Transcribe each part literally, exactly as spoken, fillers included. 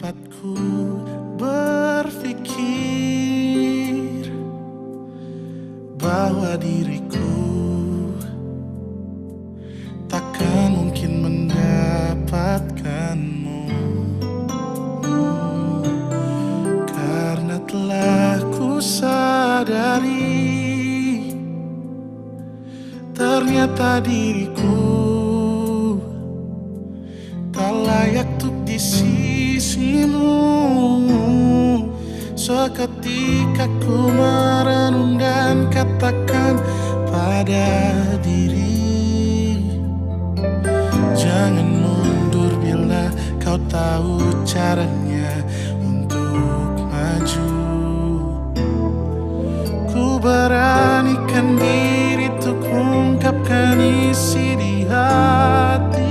Sempat ku berpikir bahwa diriku takkan mungkin mendapatkanmu, karena telah ku sadari ternyata diriku tak layak tuk di sisimu. Seketika ku merenung dan katakan pada diri, jangan mundur bila kau tahu caranya untuk maju. Ku beranikan diri untuk ungkapkan isi di hati.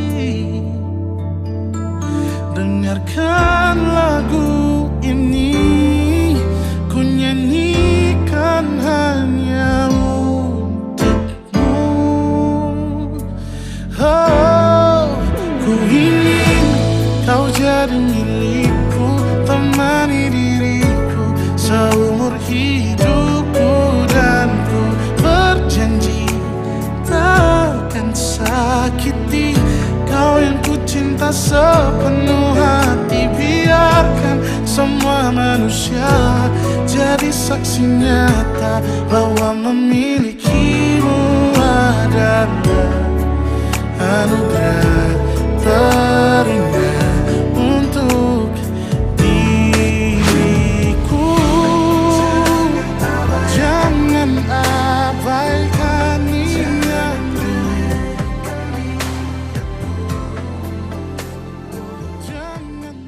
Dengarkan lagu ini, ku nyanyikan hanya untukmu. Oh, ku ingin kau jadi milikku, temani diriku seumur hidupku, dan ku berjanji takkan sakiti kau yang ku cinta sepenuh hati. Biarkan semua manusia jadi saksi nyata bahwa memilikimu adalah anugerah terindah untuk diriku. Jangan abaikan niatku. Jangan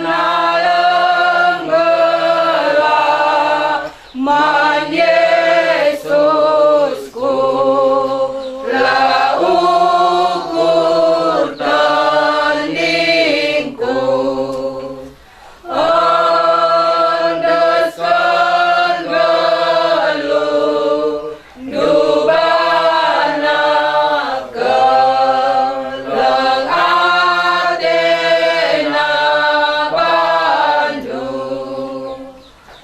Pernah lenggelah man Yesusku, la ukur tendingku. Endesken nggeluh ndu bana, keleng atena bandu.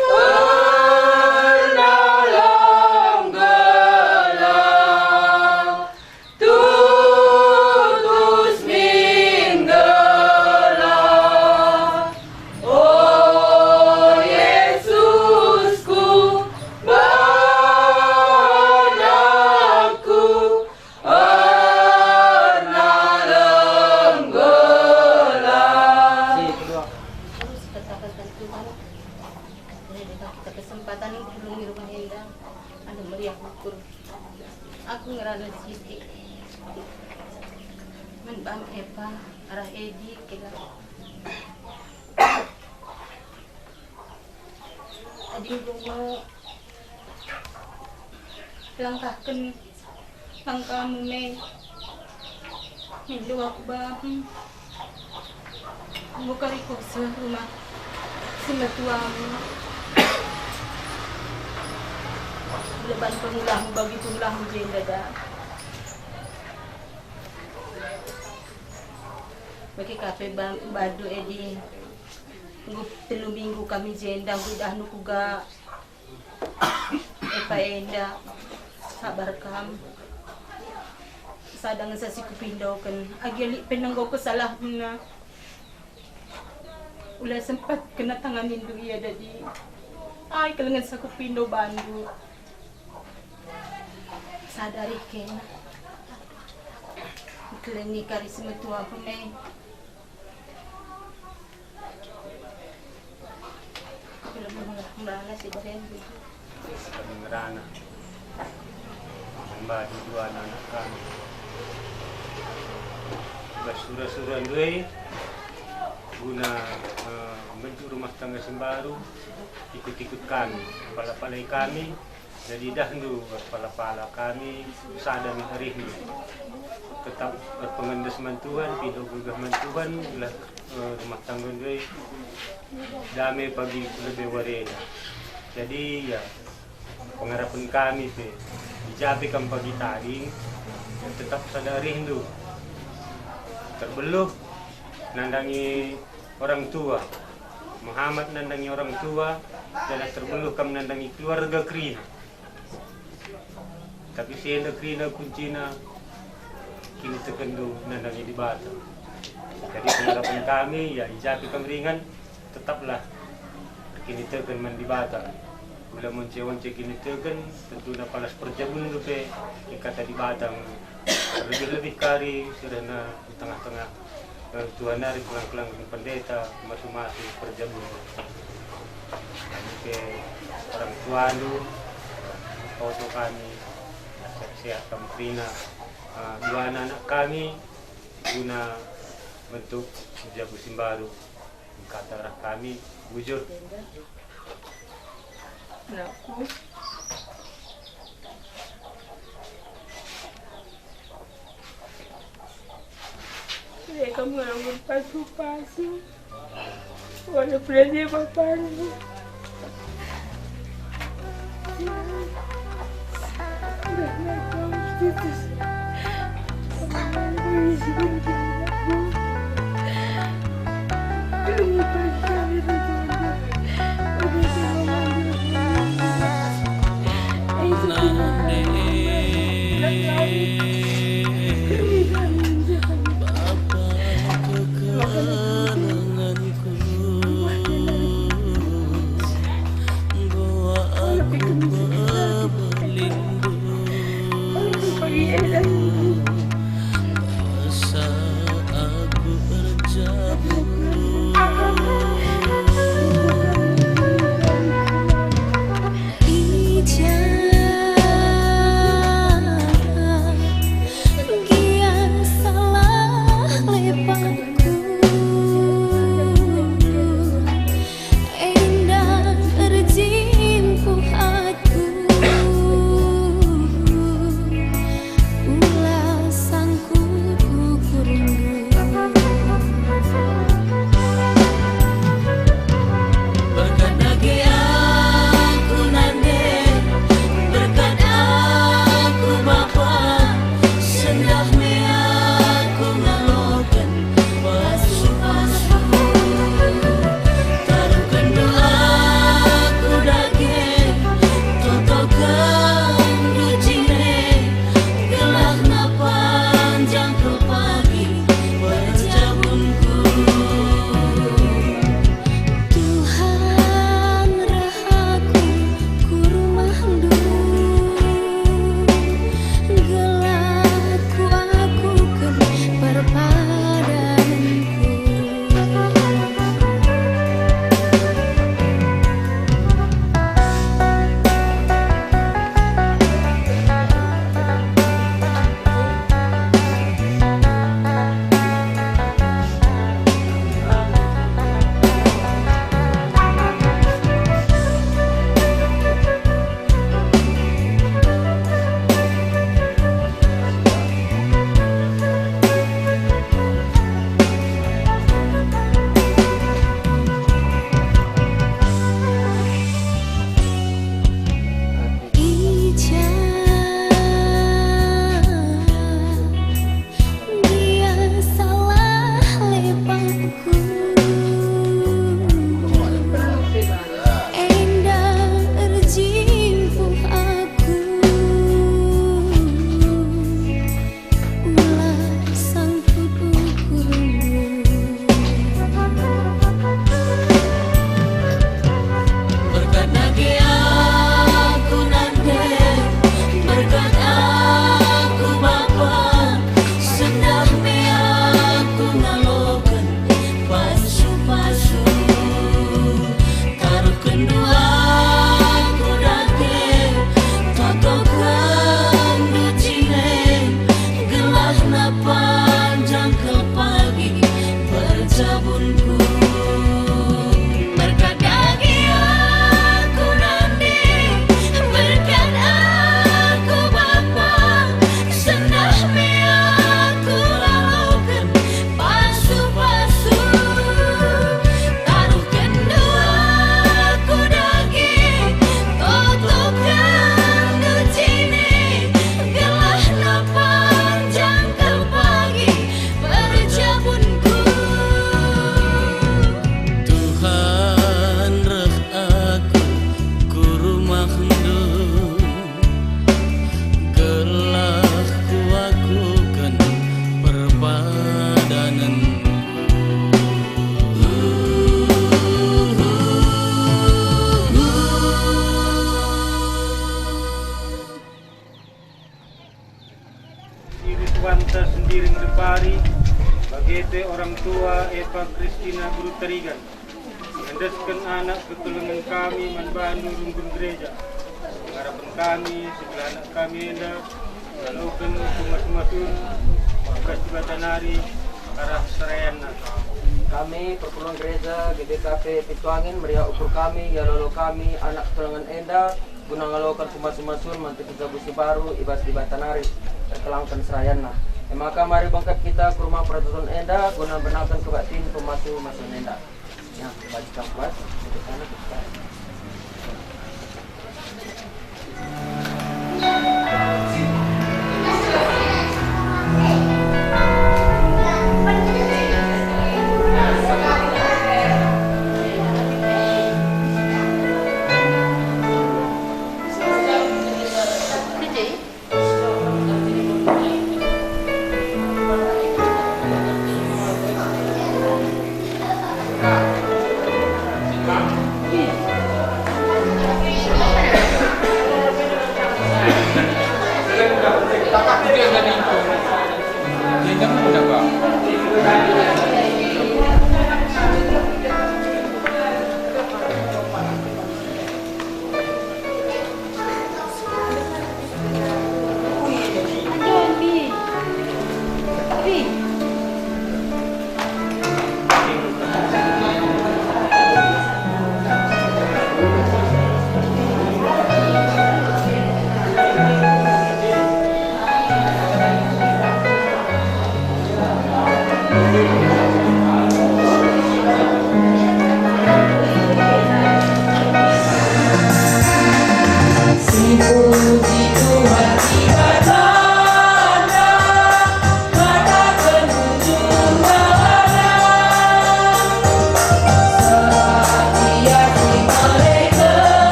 Pernah lenggelah tutus min gelah, o Yesusku, benakku erna lenggelah. Terus katakan Tuhan, beri kita kesempatan untuk di rumah enda. Anu meriah ukur. Aku ngerana sitik. Men bam Epa, arah Edi, kela. Adi enggo langkahken langkahmu me, mindo aku bam. Enggo kari kuaseh rumah si mertuamu. Leban pengulahmu bagi pengulahmu jenda da. Bagi kape ba-, badu Edi. Enggo telu minggu kami jenda, enggo idahndu kuga Epa enda, sabar kam. Sada ngenca si kupindoken, agi lit pe enggo kesalahenna. Ula sempat kena tanganindu ia, dadi ai kal ngenca kupindo bandu. Sadari kena. Kelengi kari si mertuaku me. Belum merana si Baren. Kami ngerana. Mbah dua anak kami. Bas sura-sura ndai guna, eh, mbentuk rumah tangga si mbaru, ikut-ikut kami, pala-palai kami. Jadi idahndu erpala-pala kami, sada min arihndu. Tetap erpengendes man Tuhan, pindo gegeh man Tuhan, gelah, eh, rumah tangga ndai dame pagi ku lebe warena. Jadi, ya, pengarapen kami pe, i ja pe kam pagi tading, tetap sada arihndu. Terbeluh, Nandangi orang tua. Muhammad nandangi orang tua, janah terbeluh kam nandangi keluarga kerina. Tapi si enda kerina kuncina, kinitekenndu nandangi Dibata. Jadi pengharapen kami, ya, i ja pe kam ringan, tetaplah erkiniteken man Dibata. Mula monce-once kiniteken, tentuna palas perjabunndu pe, e kata Dibata. Lebih-lebih kari si rehna i tengah-tengah, eh, Tuhan nari kelang-kelang pendeta, masu-masu perjabunndu. Kami pe orang tuandu, foto kami, sehat-sehat kam kerina, eh, dua anak kami, guna bentuk jabu si mbaru. Kata arah kami, bujur. Anakku. Mereka mengalami pasu-pasu. Wala belajar bapaku. Wanta sendiri ngedepari, bage pe orang tua Eva Kristina Guru Tarigan, ngendesken anak kekelengen kami man bandu runggun gereja. Ngarapen kami, segelah anak kami enda, ngaloken pemasu-masun, bas Dibata nari, arah serayanna. Kami, perpulungen gereja G B K P Pintu Angin, meriah ukur kami, ia lolo kami, anak kekelengen enda, guna ngaloken pemasu-masun man tepi jabu si mbaru i bas Dibata nari, erkelangken serayanna. E maka mari bengket kita ku rumah pertoton enda guna mbenaken kebaktin pemasu-masun enda. Ya, baca kuat, untuk anak kita.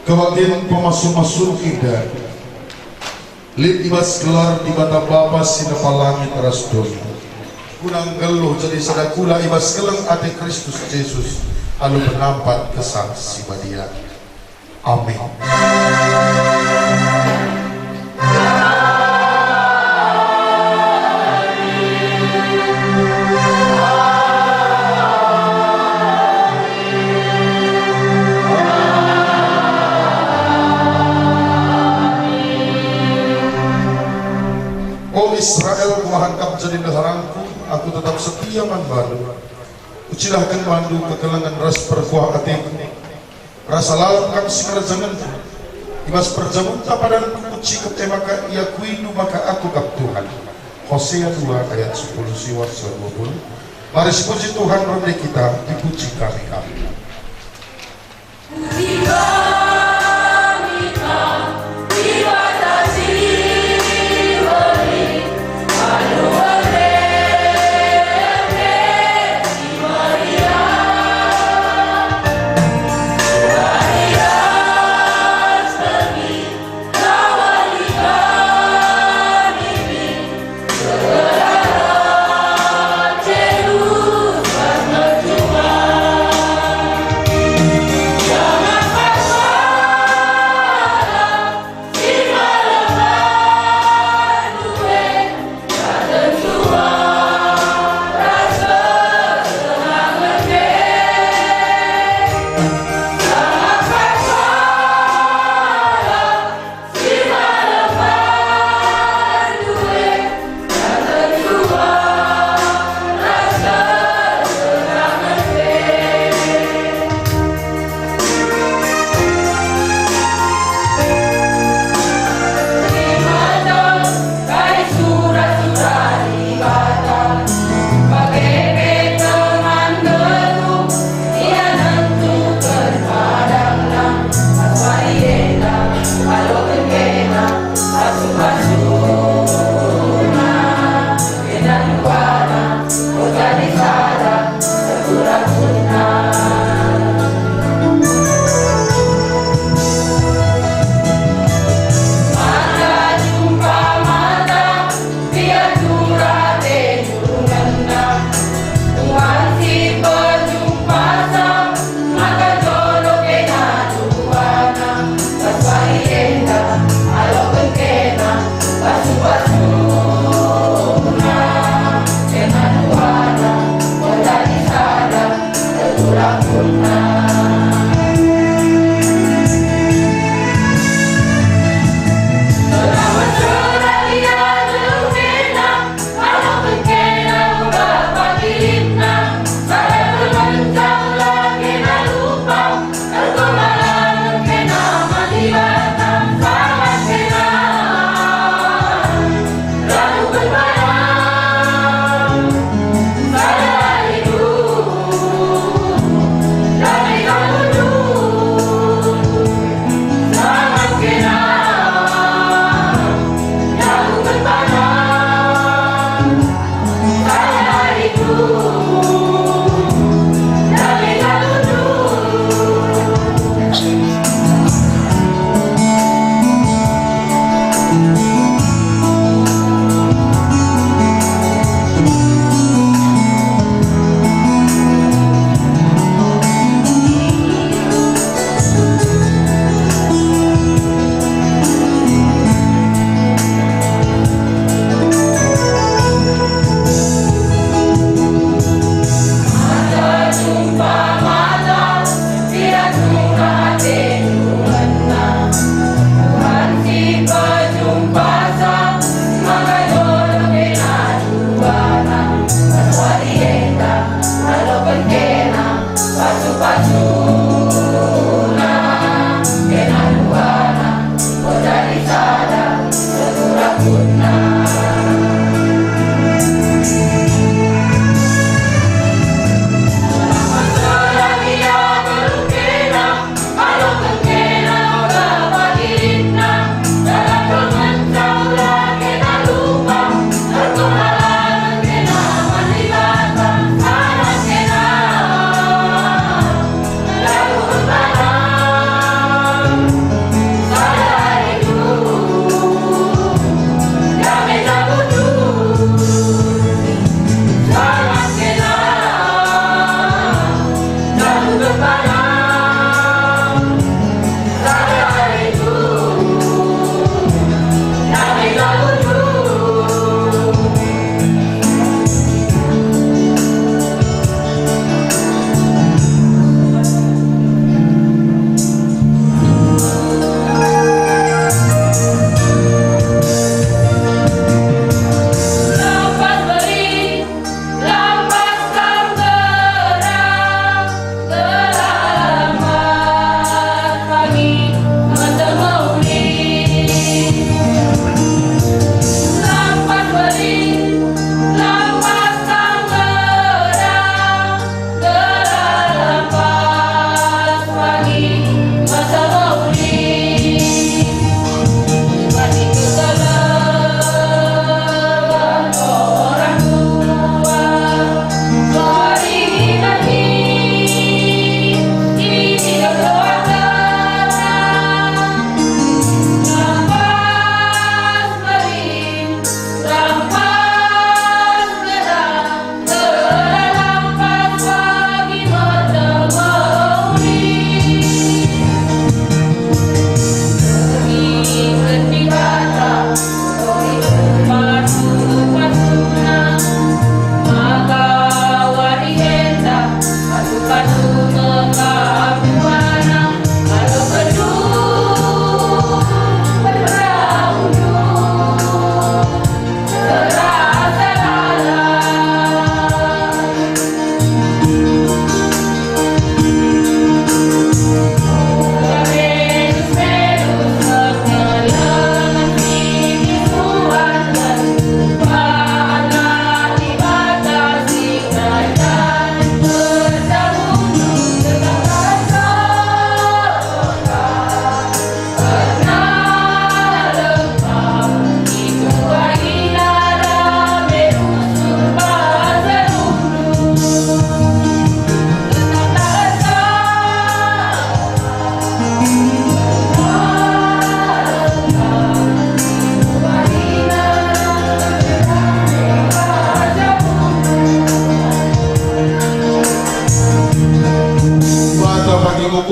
Kebaktin pemasu-masu enda lit i bas gelar Dibata Bapa si nepa langit ras doni, guna nggeluh jadi sada kula i bas keleng ate Kristus Jesus alu penampat Kesah Si Badia. Amin. O Israel, kubahan kam jadi ndeharangku, aku tetap setia man bandu. Kucidahken bandu kekelengen ras perkuah ateku. Rasa lalap kam si ngerjangenku. I bas perjabunta padanku kucikep, e maka iakuindu maka aku kap Tuhan. Hosea dua ayat sepuluh siwah seh dua puluh. Mari sipuji Tuhan rende kita, dipuji kami, kami.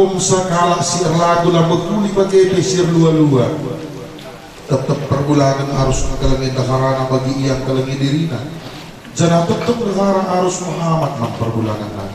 Bangsa kalak si erlagu la mehuli bage pe si erlua-lua. Tep-tep perbulangen arus engkelengi ndeharana bagi ia engkelengi dirina. Janah tep-tep ndehara arus mehamat man perbulangenna.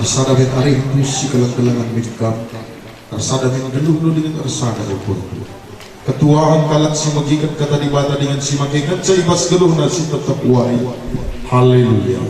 Ersada min arihku si keleng-kelengen min kam, ersada min geluhndu dingen ersada ukurndu. Ketuahen kalak si megiken kata Dibata dingen si makekenca i bas geluhna si tep-tep wari. Haleluya.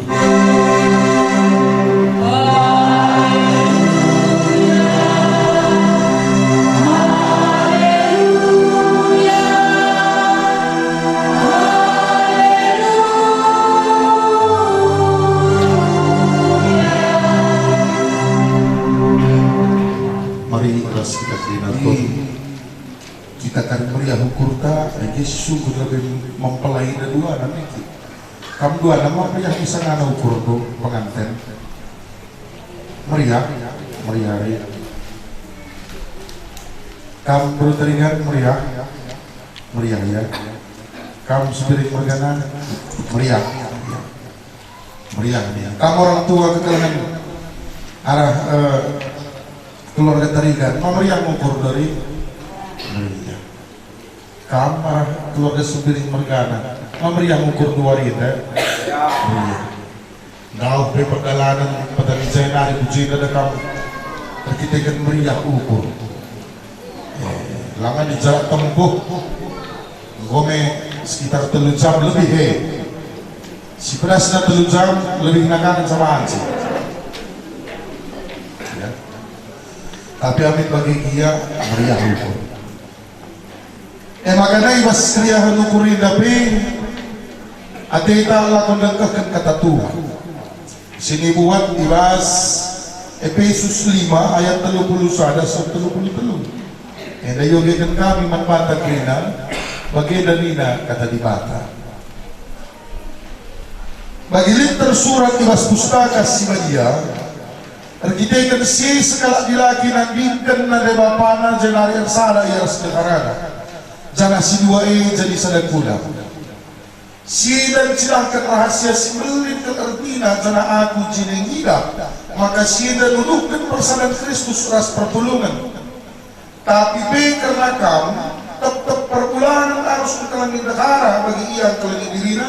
Mari ras kita kerina. Kita kari meriah ukurta, eh, Jesus sungguh lebih mempelai da duana niki. Kam duana meriah isangana ukurndu penganten. Meriah, meriah, meriah. Kam Bro Tarigan meriah, meriah ya. Kam Sipiring mergana, meriah, meriah. Meriah nih. Kam orang tua kekelengen arah, eh, keluarga Tarigan, ma meriah ngukur dari meriah. Kam arah keluarga Sipiring mergana, ma meriah ngukur dua rinda. Meriah. Ndauh pe perdalanen petani jai nari ku jenda da kam erkiteken meriah ukur. Eh, langan i jarak tempuh. Enggo me sekitar telu jam lebih, he. Si pedasna telu jam lebih nakanen sama anci. Ya. Tapi amin bage gia meriah ukur. E maka ndai bas keriahen ukur enda pe, ateta lako ndengkehken kata Tuhan. Si nibuat i bas Epesus lima ayat telu puluh sada seh telu puluh telu. Enda iogeken kami man banta kerina, bagenda nina kata Dibata. Bagi lit tersurat i bas Pustaka Si Badia, erkiteken si e sekalak dilaki nandingken nande bapana jenari ersada ia ras ndeharana, janah si dua e jadi sada kula. Si enda ncidahken rahasia si mbelin kal ertina, janah aku jine ngidah maka si enda nuduhken persadan Kristus ras perpulungen. Tapi pe kerna kam, tep-tep perbulangen arus engkelengi ndehara bagi ia engkelengi dirina,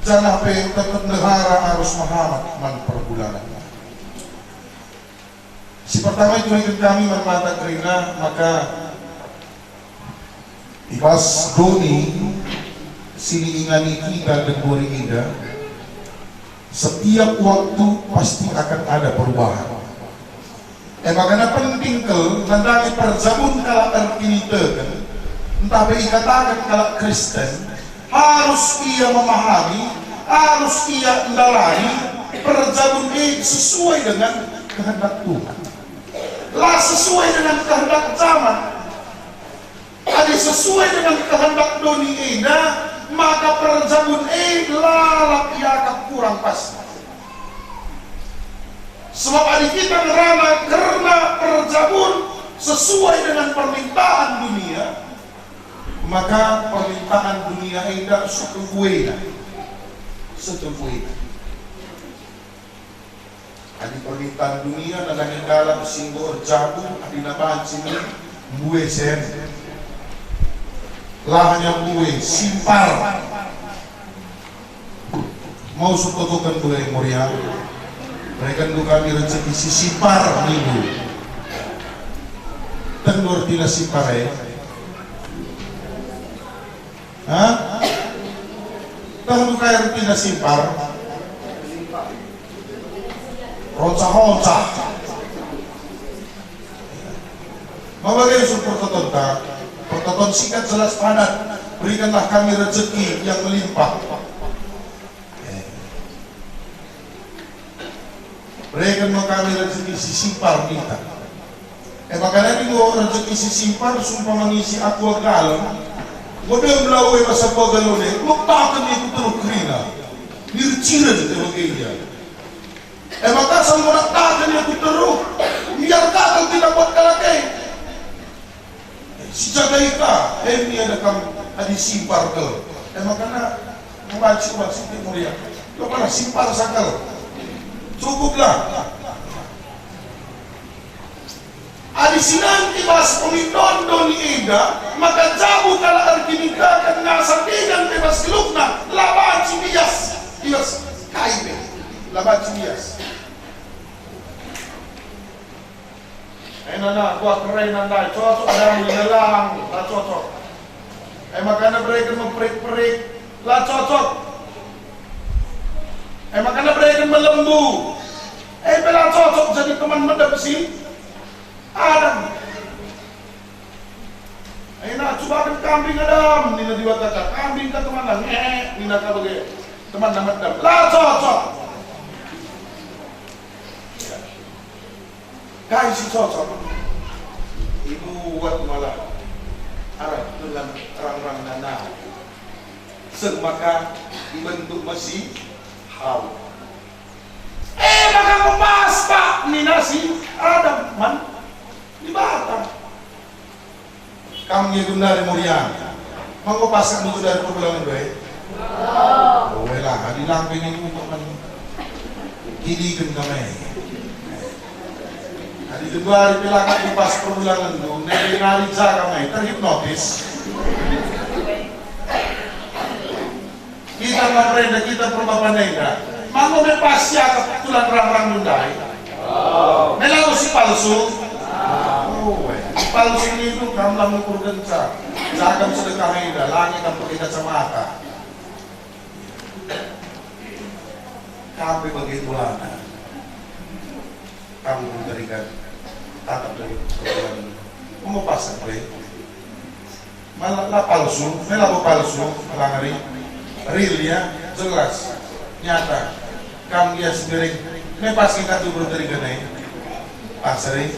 janah pe tep-tep ndehara arus mehamat man perbulangen. Si pertama itureken kami man banta kerina, maka i bas doni si niingani kita genduari enda, setiap waktu pasti akan ada perubahan. E maka penting kal nandangi perjabun kalak erkiniteken, ntah pe ikataken kalak Kristen, arus ia memahami, arus ia ndalani perjabun e sesuai dengan kehendak Tuhan. La sesuai dengan kehendak jaman. Adi sesuai dengan kehendak doni enda, maka perjabun e lalap iakap kurang pas. Sebab adi kita ngerana kerna perjabun sesuai dengan permintaan dunia, maka permintaan dunia enda seh buena. Seh buena. Adi permintaan dunia nandangi dalan si enggo erjabu, adi na banci min, mbue sen. La hanya mbue, simpar. Mau suktotoken mbue, Moria. Berekenndu kami rejeki si simpar, nindu. Tendu ertina simpar e. Ha? Tah enggo kai ertina simpar? Roncah-roncah. Ma bage usul pertotonta? Pertoton singkat jelas padat. Berikanlah kami rezeki yang melimpah. Eh. Bereken me kami rejeki si simpar ninta. E maka nari enggo rejeki si simpar, sumpama ngisi aqua galon, enggo dem lau e bas aqua galon e, nggo taken ia ku teruh kerina. Nirciren e bage ia. E maka asa enggo naktaken ia ku teruh, mbiar ka kal kita buat kalak e. Si jagai ka, em ia dekam adi simpar kal. E maka na, membaci ubat si Timur ia. Cobalah simpar sakal. Cukuplah. Adi si nangki bas pemindon doni enda, maka jabu kalak erkiniteken ngasa degan pe bas gelukna, la banci bias. Bias kai pe, la banci bias. Ena na, kuah kerena ndai, cocok ada nina lang, la cocok. E maka na bereken me perik-perik, la cocok. E maka na bereken me lembu, e pe la cocok jadi teman medem si Adam. Ena, cubaken kambing Adam, nina Dibata ka, kambing ka temanna, nge, nina ka bage, temanna medem, la cocok. Kai si cocok? Ibuat malah arah tulan rang-rang nana. Seh maka ibentuk me si Hawa. E maka enggo pas, Pak, nina si Adam man Dibata. Kam nge gundari murian. Manggo pasak nunggu dari perbulangan doe? Oh, wela, adi lang pengen untuk men. Kiliken kami. Adi genduari pelaka pas perbulangan tu, nari-nari jaga mai, terhipnotis. Kita pemerintah, kita perbapan enda. Manggo me pas siakap tulan rang-rang ndai. Me labo si palsu. Oh, we. Si palsu itu kam la ngukurkenca. Jagam sedekah enda, langi kam pakai kacamata. Kam pe bage tuana. Kam guru tarigan, tatap dari perbulan. Enggo pas kap re. Malah la palsu, me labo palsu, la ngeri. Real ya, jelas, nyata. Kam gia si gering, me pas nge katu guru tarigan e. Pas re.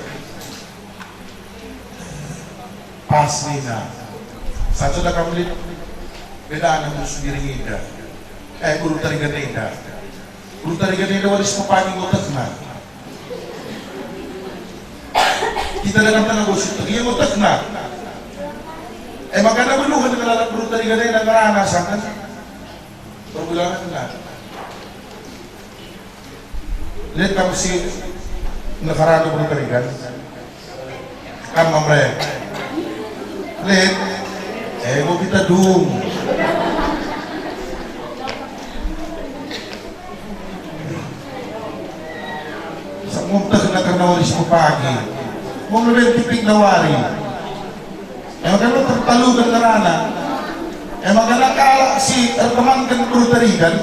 Pas nina. Saja da kam lit. Bedana musuh gering enda. Eh, guru tarigan enda. Guru tarigan enda wari si pepagi nggo tehna. Kita dalam tengah gosip, ia nggo tehna. E maka na beluhen ngelalap guru tarigan enda ngerana sangkan perbulangenna. Lit kam si negara tu guru tarigan. Kam mamre. Lit. Eh, mau kita dung. Samuntah na kerna wari si pepagi. Mau leben tipik na wari. E maka tertaluken ngerana. E maka kalak si ertemanken guru tarigan,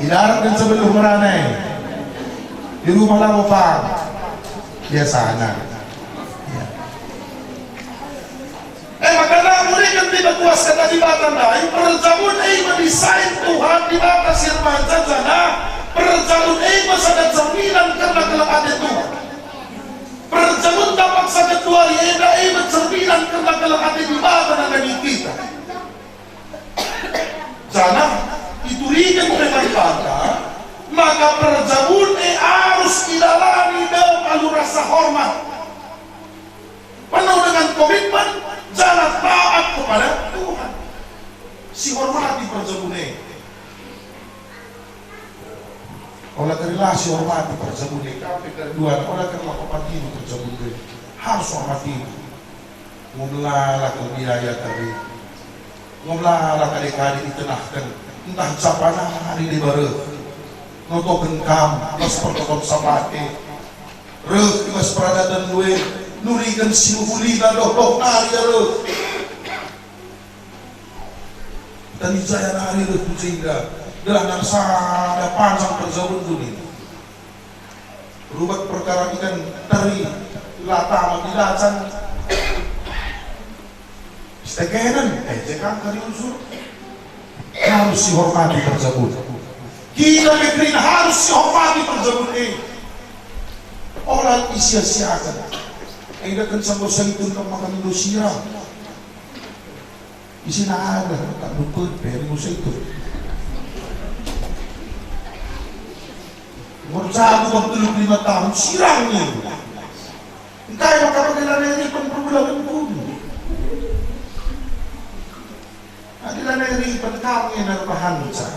idaratken sebelum ngerana e. Di rumah labo pang. Biasana. Ya. E maka la muriken tiba kuasa kata Dibata ndai, perjamun e me desain Tuhan Dibata si erbahanca, janah perjamun e me sada cerminan kerna keleng ate Tuhan. Perjamenta paksa genduari enda e me cerminan kerna keleng ate Dibata nandangi kita. Janah ituriken pe man banta maka perjamun e arus idalani dem alu rasa hormat, penuh dengan komitmen, janah taat kepada Tuhan. Sihormati perjamun e. Ola kari la sihormati perjamun e, kam pe kari duana, ola kari la papatindu perjamun e. Harus hormati. Enggo melala kal biaya kari. Enggo melala kade-kade itenahken, ntah japa nari deba reh. Notoken kam, bas pertoton Sabat e. Reh i bas peradaten due, nuriken si mehulina doh-doh nari reh. Tani jaya nari reh ku jenda, gelah narsada panjang perjabun dunia. Rubat perkara ikan teri la tama dilacan. Stekenen, eh, je kam kari unsur. Harus sihormati perjabun. Kita pe kerina harus sihormati perjabulen e. Ola isia-siaken. Enda kenca enggo saitun kam maka mindo sirang. Isi nada tak dukun pe enggo saitun. Enggo erjabu kam telu lima tahun, sirang nindu. Engkai maka bage lanai ripen perbulangen kunu? Adi lanai ripen kami ngerbahanca.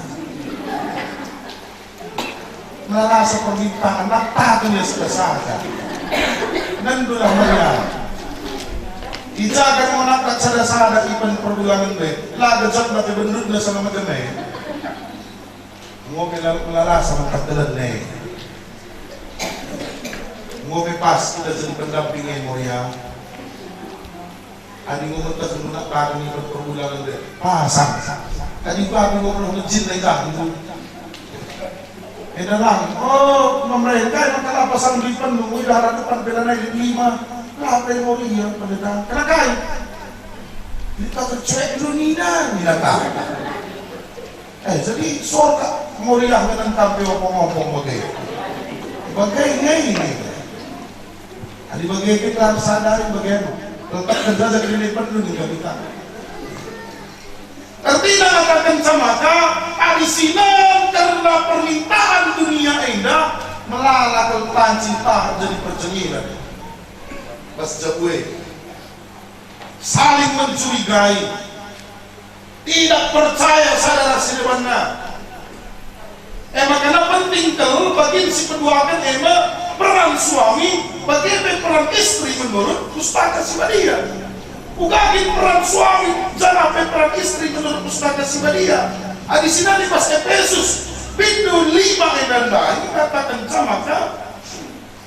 Melalasa permintaan, naktaken ia sada-sada. Nendulah meriah. Ijaga mo naktak sada-sada ipen perbulangen be. La gejapna pe bendutna sama medem e. Enggo pe la-, melalasa mentah telen e. Enggo pe pas kita jadi pendamping e, Moria. Adi enggo meteh guna tani per-, perbulangen de, pasang. Adi bagi enggo perlu ngejin lagi ganggu. Enda lang, oh, memerintah maka la pasang di penuh, idah depan pela naik di lima. Lah, pe Moria, pendeta. Kena kai? Kita kecek dulu nina, nina kai. Eh, jadi sorga Moria ngenen kampe ompung-ompung bage. Bage nge ini. Adi bage kita sadari bage. Tetap kerja jadi ini perlu juga kita. Ertina ngatakenca maka, adi si nengkerna permintaan dunia enda, melala kal banci tahat jadi percengilen. Bas jabu e. Saling mencurigai, tidak percaya sada ras si debanna. E maka penting kal bagin si peduaken e me peran suami, bage pe peran istri menurut Pustaka Si Badia. Uga kin peran suami, janah pe peran istri menurut Pustaka Si Badia. Adi sinani bas Epesus, pitu lima enda ndai, katakenca maka,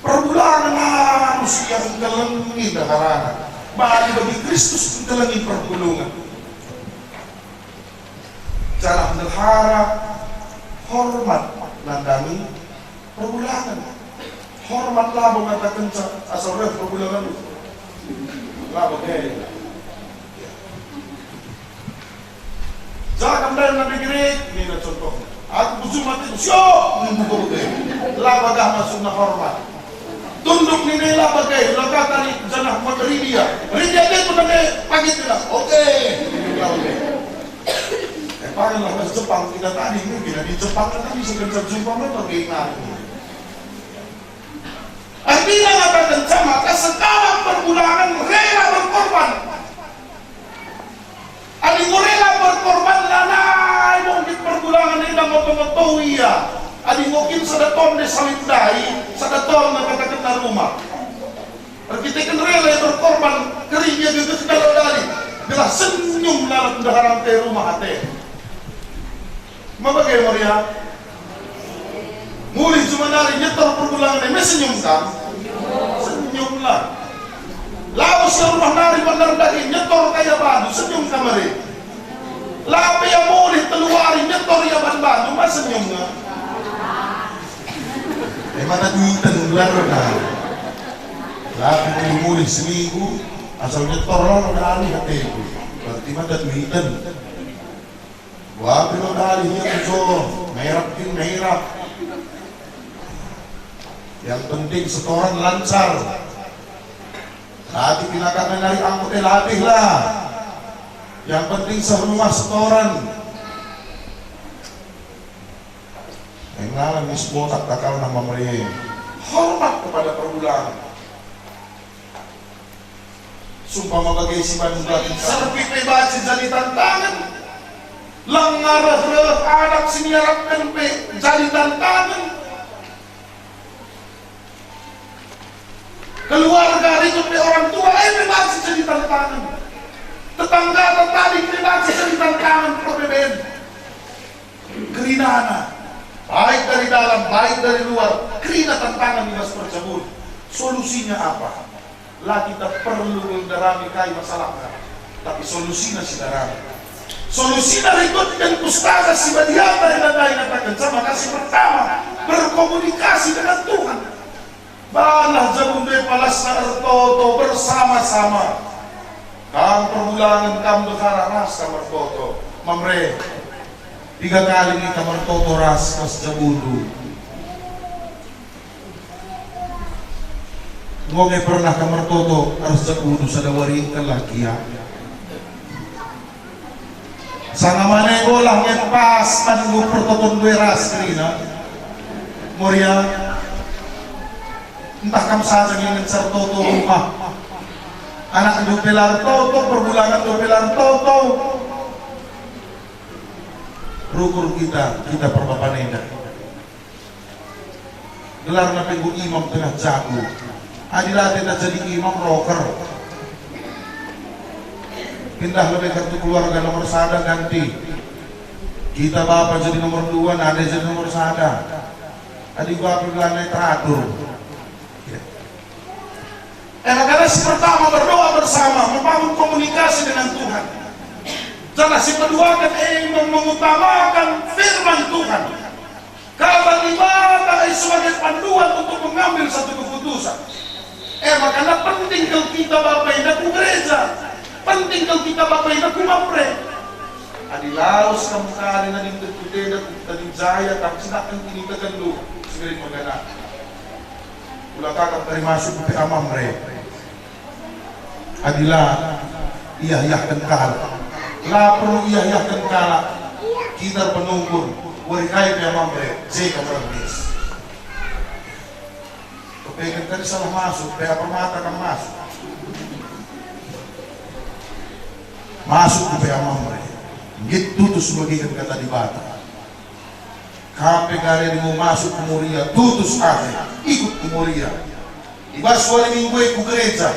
perbulangen arus ia engkelengi ndeharana. Bali bagi Kristus engkelengi perpulungen. Janah ndehara hormat nandangi perbulangen. Hormat labo ngatakenca asal reh perbulangen. Labo gaya. Janah kam ndai nabi Grik, nina contohna. Aku bujur mate, sio, nunggu kau bage. La bagah maksudna hormat. Tunduk nina la bage, la kata ni janah maka ridia. Ridia dia pun nande pagi kena. Oke. Oke. Eh, panganlah bahasa Jepang kita tadi, mungkin di Jepang kan bisa kerja jumpa mereka bagaimana. Artina ngatakenca maka sekalak perbulangen rela berkorban. Adi enggo rela berkorban, lanai mungkin perbulangen enda ngoto-ngoto ia. Adi enggo kin sada ton de sawit ndai, sada ton ngatakenna rumah. Erkiteken rela ia berkorban, kering ia gegehna lalap dali, gelah senyum lalap ndeharanta rumah ate. Ma bage Moria? Mulih juma nari nyetor perbulangen e me senyum kam? Senyumlah. Labo si rumah nari bandar daging nyetor kai bandu, senyum kam ari. La pe ia mulih telu wari nyetor ia ban bandu, ma senyumna? E mata duiten gelarna. La pe mulih-mulih seminggu, asal nyetor lo dali ateku. Berarti mata duiten. Wah, bilo dali ia tujuh, merah kin merah. Yang penting setoran lancar. Latih pinakatna nari angkut e latihlah. Yang penting seh rumah setoran. Enggalan mis botak takalna mamere. Hormat kepada perbulangan. Sumpama bage si bandu berarti serpik pe banci jadi tantangen. Langa reh-reh anak si niarapken pe jadi tantangen. Keluarga rikut pe orang tua e pe banci jadi tantangen. Tetangga tadi pe banci jadi tantangen perbeben. Kerinana, baik dari dalam, baik dari luar, kerina tantangan i bas perjabun. Solusinya apa? La kita perlu ndarami kai masalahna, tapi solusina si ndarami. Solusina rikutken Pustaka Si Badia enda ndai ngatakenca maka si pertama, berkomunikasi dengan Tuhan. Banlah jabun ndai palasna ertoto bersama-sama. Kam perbulangen, kam ndehara ras kam ertoto. Mamre. Piga kali kita mertoto ras, ras jabundu. Enggo nge pernah kam mertoto ras jabundu sada wari? Enggo lah gia. Sanga mane enggo lah nge pas man enggo pertoton due ras kerina. Moria. Ntah kam saja nge ngencar toto rumah. Anakndu pe la ertoto, perbulangan tu pe la ertoto. Rukur kita, kita perbapan enda. Gelarna pe enggo imam tengah jabu. Adi la tenda jadi imam, roker. Pindah lebe kartu keluarga nomor sada ganti. Kita bapa jadi nomor dua, nande jadi nomor sada. Adi bapa lanai teratur. Ya. E maka si pertama berdoa bersama, membangun komunikasi dengan Tuhan. Janah si kedua kan e mem-, mengutamakan firman Tuhan. Kata Dibata e sebagai panduan untuk mengambil satu keputusan. E maka penting kal kita bapa enda ku gereja, penting kal kita bapa enda ku Mamre. Adi lawes kam kari nading tentu tenda ku tading jaya kam, cidahken kinitekenndu segeri pergana. Ula kakap kari masuk ku P A Mamre. Adi la iah-iahken kalak, la perlu iah-iahken kalak. Kita penungkun, wari kai P A Mamre, je kam reh bis. Kepeken kari salah masuk, P A Permata kam masuk. Masuk ku P A Mamre. Nggit tutus megiken kata Dibata. Kam pe kari enggo masuk ku Moria, tutus ate, ikut ku Moria. I bas wari Minggu e ku gereja.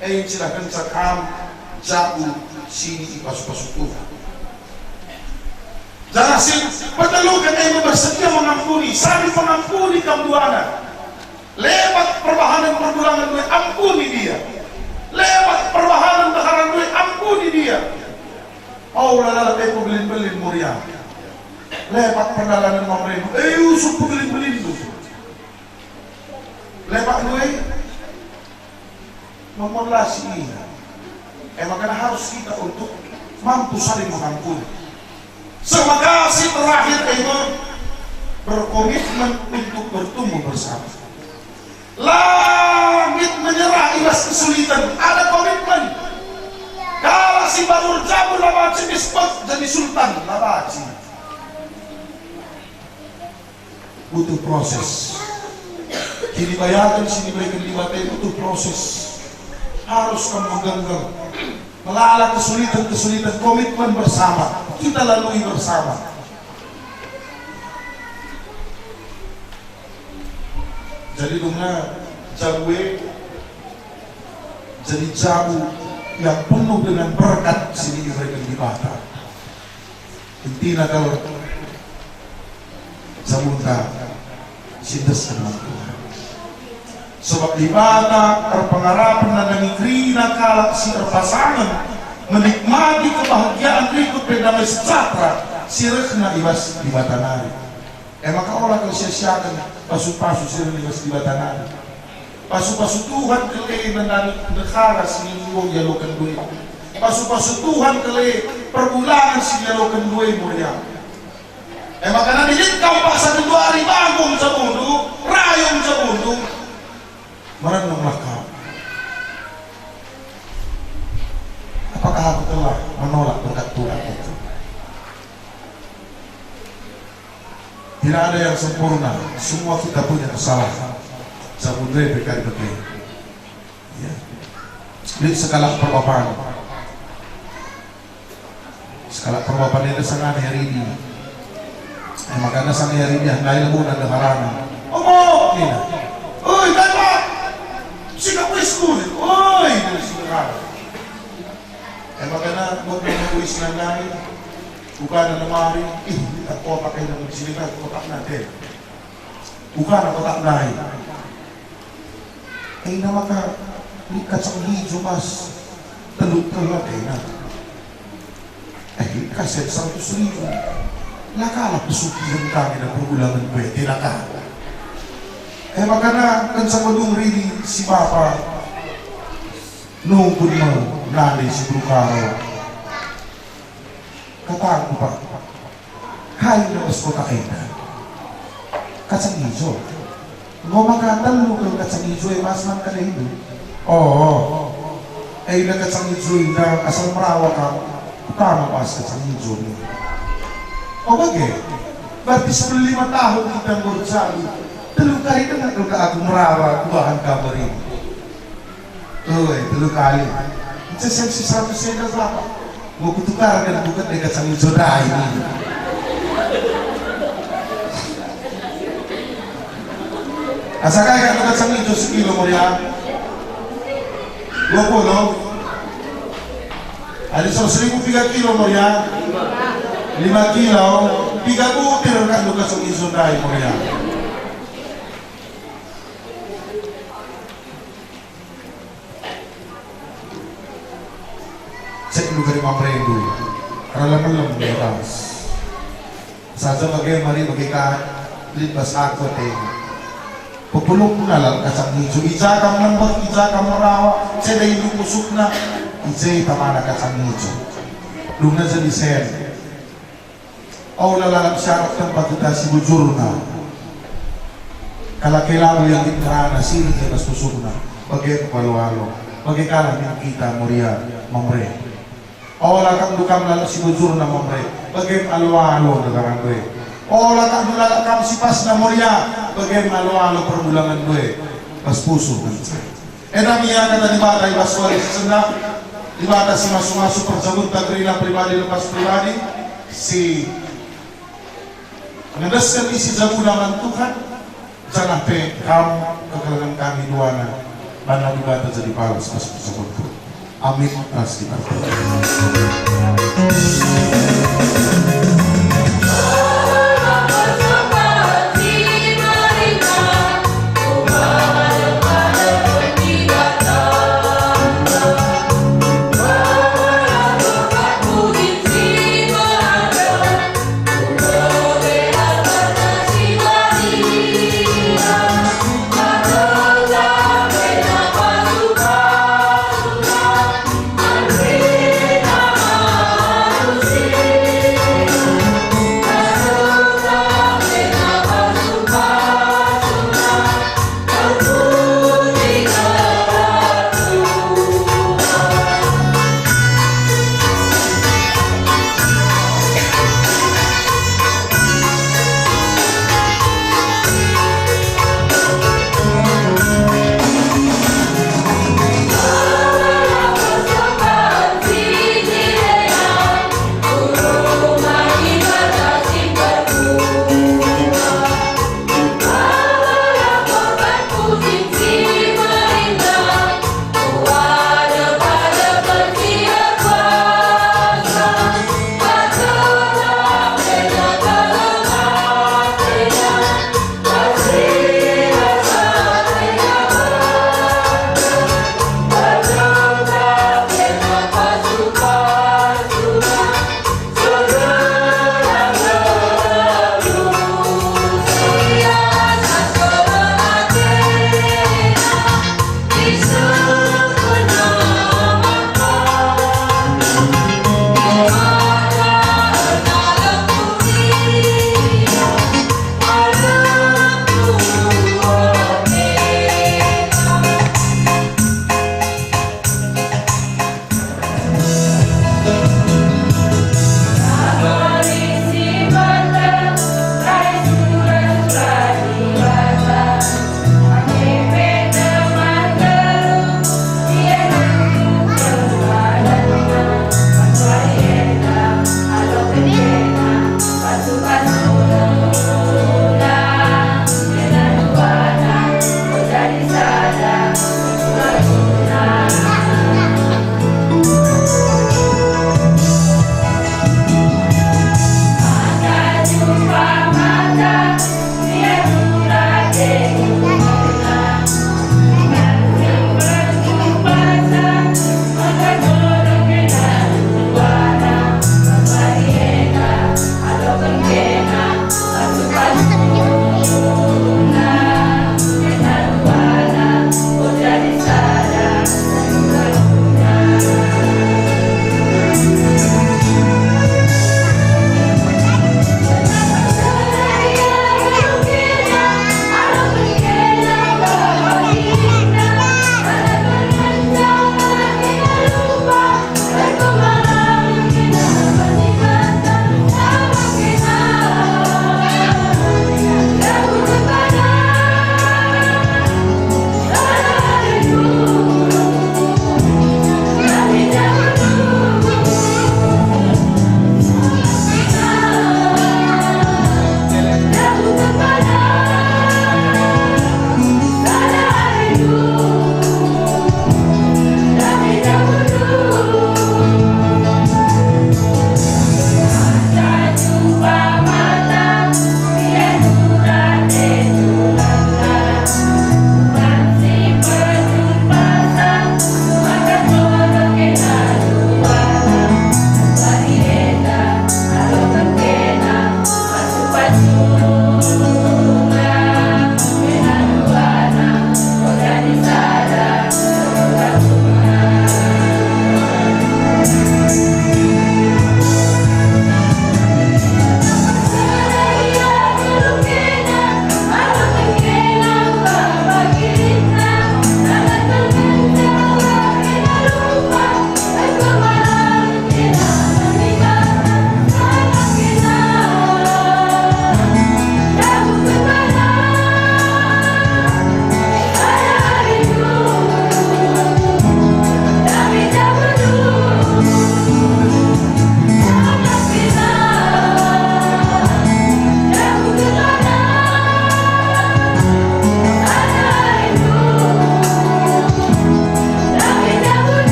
E cidahkenca kam jabu si ipasu-pasu Tuhan. Janah si peteluken e me bersedia mengampuni, sambil mengampuni kam duana. Lewat perbahanen perbulangan due, ampuni dia. Lewat perbahanen ndeharan due, ampuni dia. Paula lalap e pebelin-belin Moria. Lepak perdalanen Mamre, e usuk pebelin-belin tu. Lepak due, nomor lasi ina. E maka harus kita untuk mampu saling mengampuni. Semakasi terakhir e me, berkomitmen untuk bertumbuh bersama. Langit menyerah i bas kesulitan, ada komitmen. Kalak si baru erjabu la banci bispek, jadi sultan la banci. Butuh proses. Kinibayaken si dibereken Dibata butuh proses. Harus kam megenggeng, melala kesulitan-kesulitan, komitmen bersama. Kita lalui bersama. Jadi dungna jabu e jadi jabu yang penuh dengan berkat si dibereken Dibata. Intina kal jabunta si endesken man Tuhan. Sebab Dibata erpengarapen nandangi kerina kalak si erpasangen menikmati kebahagiaan rikut pe damai sejahtera si rehna i bas Dibata nari. E maka ola kal sia-siaken pasu-pasu si reh i bas Dibata nari. Pasu-pasu Tuhan kal e nandangi ndehara si enggo ialoken due. Pasu-pasu Tuhan kal e perbulangan si ialoken due Moria. E maka nadi lit kam paksa genduari bangung jabundu, rayung jabundu, merenunglah kam. Apakah aku telah menolak berkat Tuhan itu? Tidak ada yang sempurna, semua kita punya kesalahan. Jabundu e pe kari bage. Ya. Lit sekalak perbapan. Sekalak perbapan enda sangana Yaridi. E maka sangana Yaridi, ndai labo nande harana. "Omo," nina. "Oi, kai, Pak? Sikap wis kulit. Oi," nina si nderana. E maka buat nande wis nandai. Buka lemari, ih, kotak enda, sini kan kotak nande. Buka kotak ndai. Enda maka lit kacang ijo bas telu tela enda. Eh, lit kaset seratus ribu. La kalak pesugihen kami dan perbulangan kue, tidak kal. Eh, makana kenca medung Ridi si bapa nungkun me nande si Brukaro. Kota ku, Pak. Kai na bas kota enda? Kacang ijo. Enggo maka telu kal kacang ijo e bas man kade indu. Oh, enda kacang ijo enda asal merawa kam. Kutama bas kacang ijo e. Oh, bage. Berarti sepuluh lima tahun kita enggo erjabu. Telu kali denga kal ka aku merawa kubahan kabar ini. Ue, telu kali. Ncesem si seratus enda berapa? Mau kutukarkan buket deh kacang ijo ndai ini. Asa kai kan kacang ijo sekilo, Moria? Dua puluh. Adi so seribu piga kilo, Moria? Lima kilo. Piga butir kan kacang ijo ndai, Moria? Cek lu gari mamrendu, rala melem dia ras. Saja bage mari bage ka lit bas aku ate. Pepulung pun alat kacang ijo, ija kam nembeh, ija kam merawa, ceda indu pusukna, ije tamana kacang ijo. Dungna jadi sen. Ola lalap syarat tempat kita si bujurna. Kalak ke lalu yang diperana sirih di atas pusuhna. Bage palo-alo. Bage kalah min kita, Moria, Mamre. Ola kam dukam lalap si bujurna, Mamre. Bage alo-alo negara gue. Ola kam lalap kam si pasna, Moria. Bage alo-alo perbulangan gue. Pas pusuh ngenca. Enda me ia kata Dibata i bas wari si sendah, Dibata si masu-masu perjabunta kerina pribadi lepas pribadi, si ngendesken isi jabuna man Tuhan, janah pe kam kekelengen kami duana, banna Dibata jadi palas bas perjabunta. Amin. Ras kita berdoa.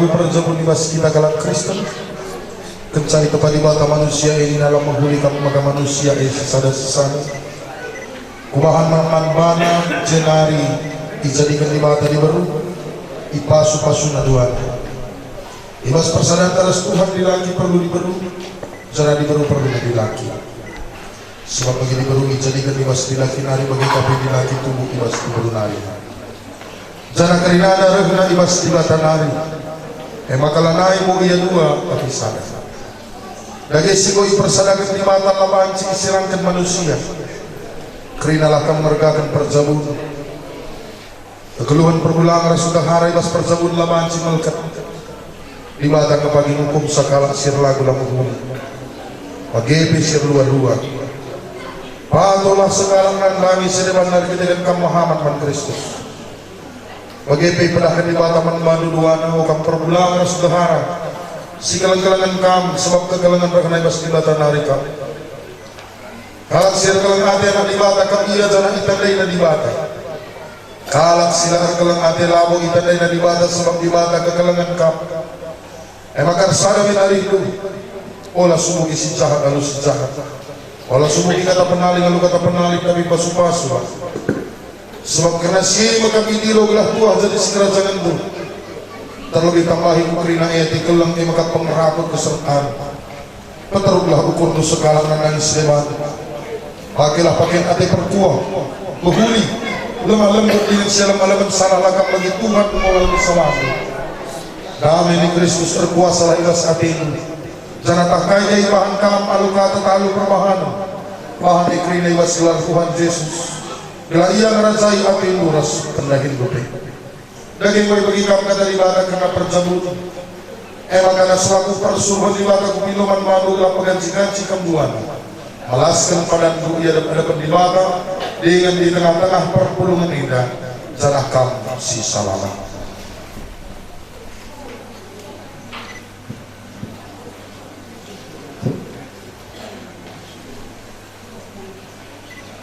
Perjabun i bas kita kalak Kristen, kenca itepa Dibata manusia e nina lam mehuli kam maka manusia e sisada-sisada. Kubahan man, man bana jenari ijadiken Dibata diberu, ipasu-pasuna duana. I bas persadanta ras Tuhan dilaki perlu diberu, janah diberu perlu dilaki. Sebab bagi diberu ijadiken i bas dilaki nari bage ka pe dilaki tubuh i bas diberu nari. Janah kerinana rehna i bas Dibata nari. E maka lanai bo ia dua, tapi sada. Dage si enggo ipersadaken Dibata la banci isirangken manusia. Kerinalah kam mergaken perjabun. Kegeluhen perbulangen ras ndehara i bas perjabun la banci melket. Dibata nge pagi ngukum sekalak si erlagu la mehuli, bage pe si erlua-lua. Patuhlah sekalak nandangi si deban nari erkiteken kam mehamat man Kristus. Bage pe ipedahken Dibata man bandu duana, o kam perbulangen ras ndehara, si keleng-kelengen kam, sebab kekelengen rehna i bas Dibata nari kap. Kalak si erkeleng ate anak Dibata kap ia janah itandaina Dibata. Kalak si la erkeleng ate labo itandaina Dibata, sebab Dibata kekelengen kap. E maka ersada min arihndu, ola subuk ise jahat alu si jahat. Ola subuk kata penaling alu kata penaling, tapi pasu-pasulah. Sebab kerna si e me kam idilo gelah tuah jadi sikerajangenndu. Terlebih tambahi ku kerina e ate keleng, e maka pengeraput kesertan. Peteruklah ukurndu sekalak nandangi si deban. Pakailah paken ate perkuah, mehuli, lemah lembut dingen si alem-alemen, salahlah kam bagi Tuhan enggo ngalemi salahndu. Dame ni Kristus erkuasalah i bas atendu, janah tah kai ia ibahan kam alu kata tah alu perbahanen, bahan e kerina i bas gelar Tuhan Jesus, gelah ia ngerajai atendu ras pendahinndu pe. Dage enggo ibegi kam Kata Dibata kerna perjabun. E maka selaku persuruhen Dibata kupilo man bandu gelah peganci-ganci kam duana. Melasken padanndu i adep-adepen Dibata, dingen i tengah-tengah perpulungen enda, janah kam si salamat.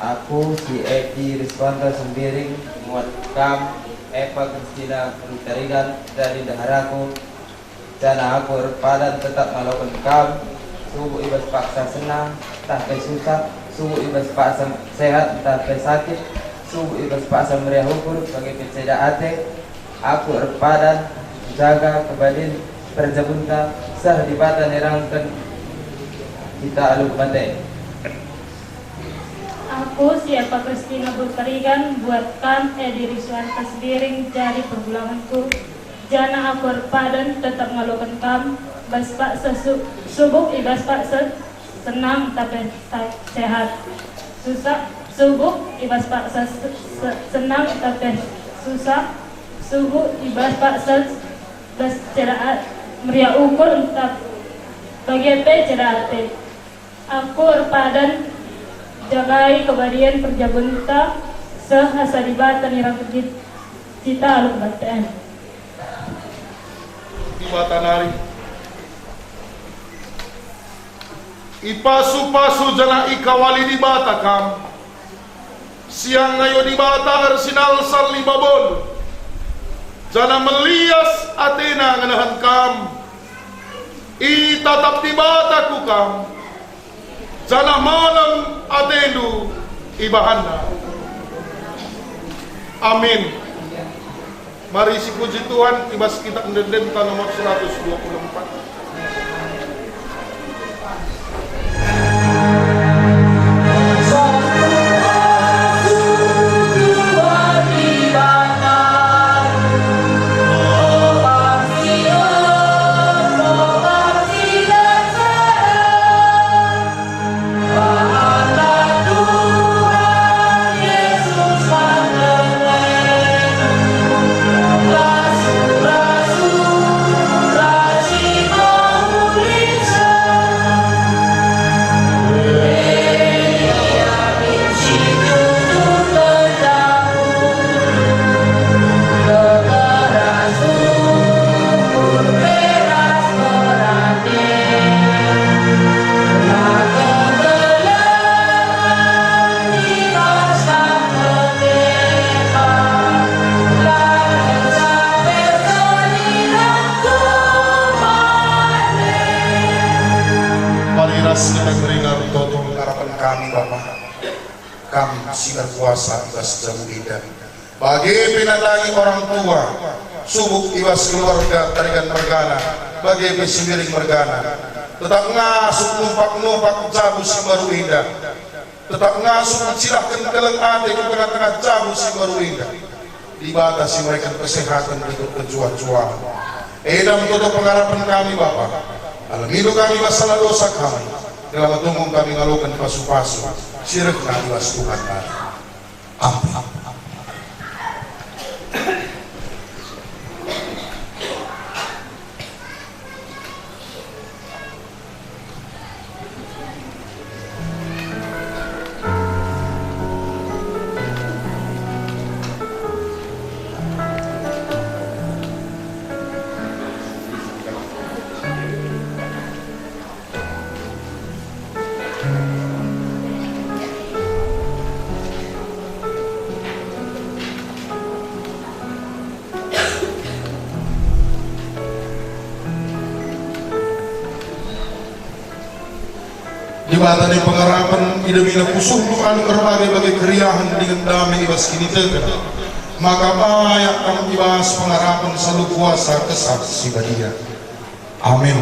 Aku si Edi Riswanda Sembiring, muat kam, Epa Kristina Gultarigan, jadi ndeharaku, janah aku erpadan tetap ngaloken kam, subuk i bas paksa senang, ntah pe susah, subuk i bas paksa sehat, ntah pe sakit, subuk i bas paksa meriah ukur, bage pe ceda ate, aku erpadan jaga kebadin perjabunta, seh Dibata nirangken kita alu mate. Aku, si Epa Kristina Gultarigan, buat kam, Edi Riswanda Sembiring, jadi perbulangenku, janah aku erpadan tetap ngaloken kam, bas paksa su-, subuk i bas paksa senang ntah pe sa-, sehat. Susah, subuk i bas paksa se-, se-, senang ntah pe susah, subuk i bas paksa, bas ceda a-, meriah ukur ntah bage pe ceda ate. Aku erpadan jagai kebadin perjabunta, seh asa Dibata nirangken kita alu kebaktin. Dibata nari. Ipasu-pasu janah ikawali Dibata kam. Siang ngayo Dibata ersinalsal i babon, janah melias atena ngenehen kam. Itatap Dibata ku kam, janah malem atendu ibahanNa. Amin. Mari sipuji Tuhan i bas Kitab Ende-endenta nomor seratus dua puluh empat. Ras kita ngeringa toto pengharapen kami, Bapa. Kam si erkuasa i bas jabu enda. Bage pe nandangi orang tua, subuk i bas keluarga Tarigan mergana, bage pe Sembiring mergana. Tetap ngasup numpak-numpak jabu si mbaru enda. Tetap ngasup cidahken keleng ate ku tengah-tengah jabu si mbaru enda. Dibata si mereken kesehaten tutup kejuah-juahen. Enda me toto pengharapen kami, Bapa. Alam indu kami bas salah dosa kami, gelah metunggung kami ngaloken pasu-pasu si rehna i bas Tuhan nari. Amin. Dibata nari pengarapen idemina pusuhndu alu erbage-bage keriahen dingen dame i bas kiniteken, maka bayak kam i bas pengarapen si alu kuasa Kesah Si Badia. Amin.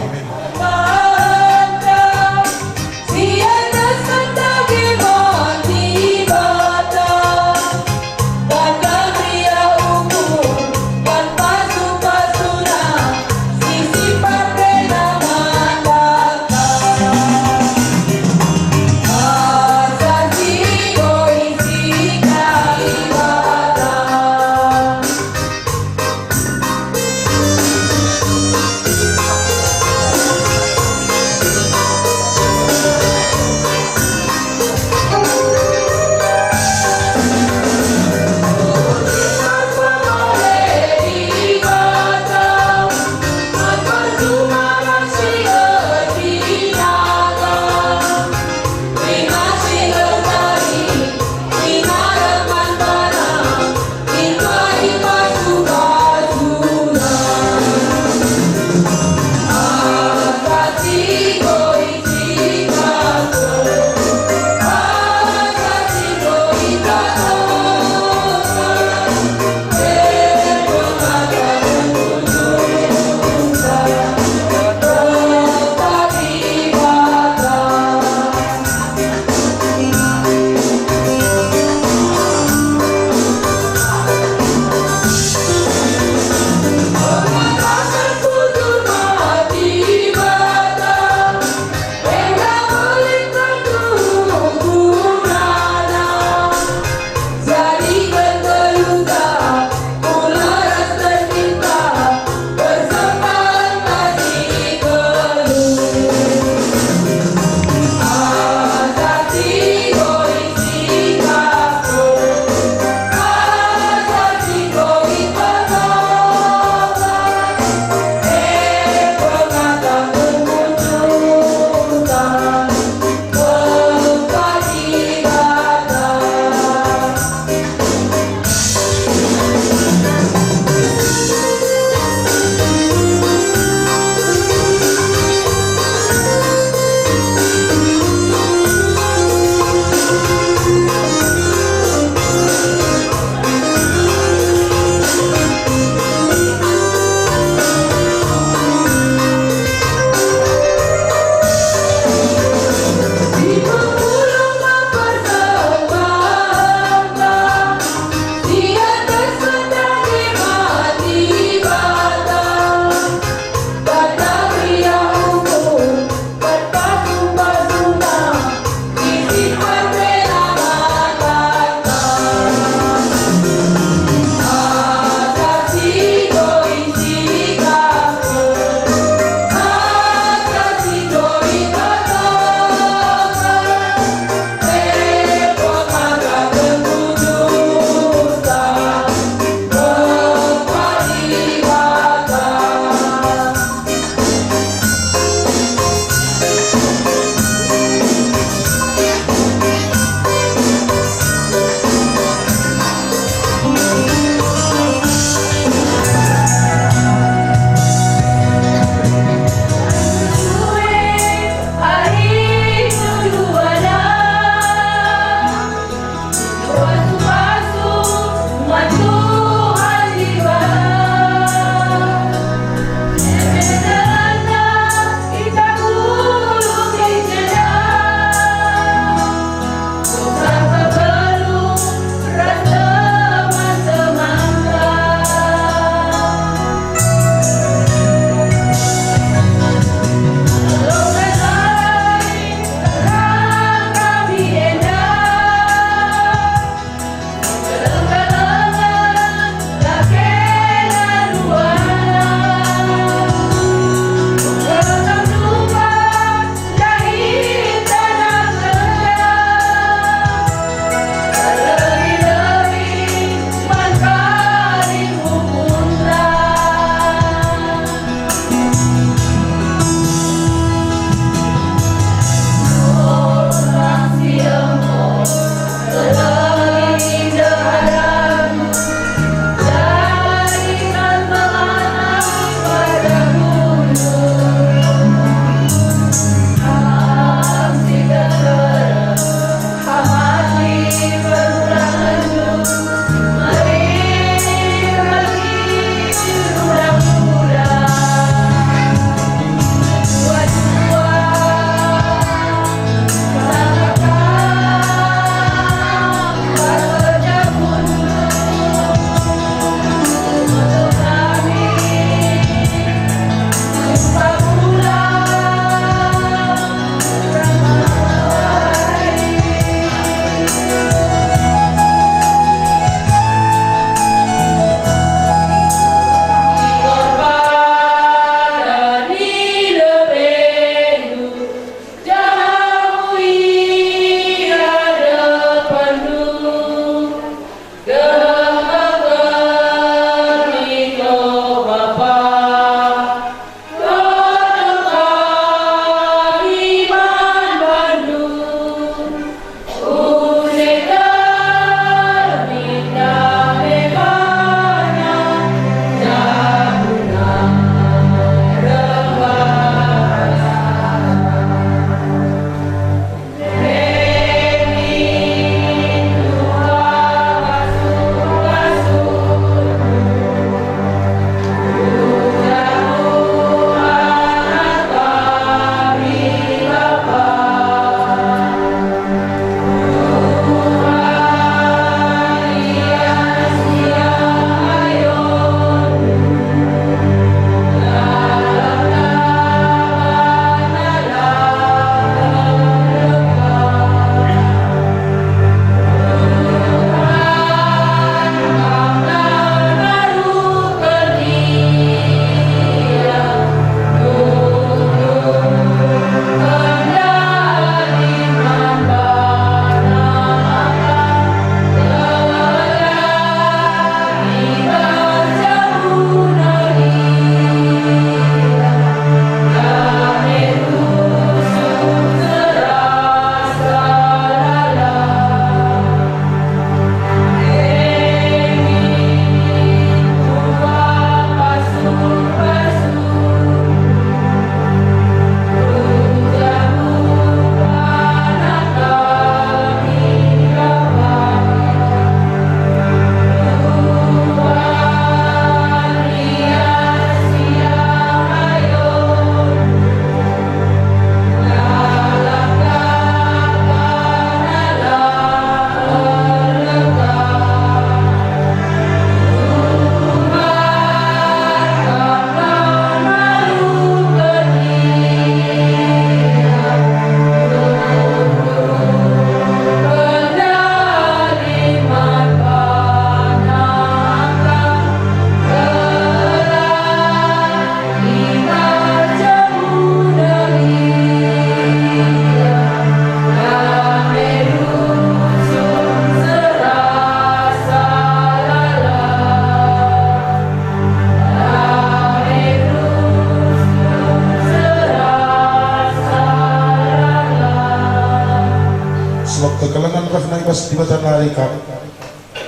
Kekelengen reh nai bas Dibata nari kap,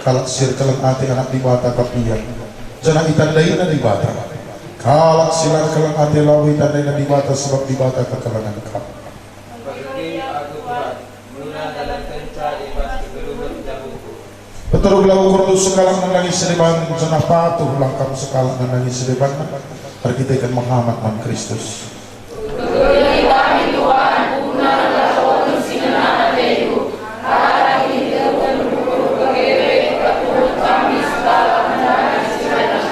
kalak si erkeleng ate anak Dibata kap ia, janah itandaina Dibata. Kalak si la erkeleng ate labo itandaina Dibata, sebab Dibata kekelengen kap. Bage aku, Tuhan, guna ndalankenca i bas kegeluhen jabuku. Peteruklah ukurNdu sekalak nandangi si deban, janah patuhlah kam sekalak nandangi si deban, erkiteken mehamat man Kristus. Ukur kami, Tuhan, guna ngelakoken si ngena ateNdu. Arah kinitepen ukur bage pe perpulungen kami sekalak nandangi si deban,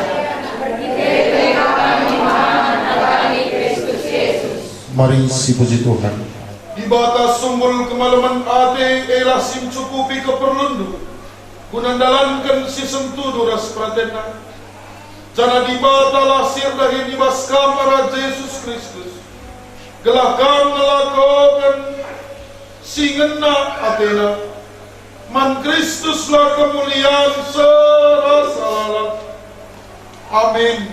erkiteken kami mehamat nandangi Kristus Yesus. Mari sipuji Tuhan. Dibata sumbul kemalemen ate, elah si ncukupi keperlunndu, guna ndalanken si sentudu ras peratenna. Janah Dibatalah si erdahin i bas kam arah Jesus Kristus, gelah kam ngelakoken si ngena ateNa. Man Kristuslah kemulian serasa lalap. Amin.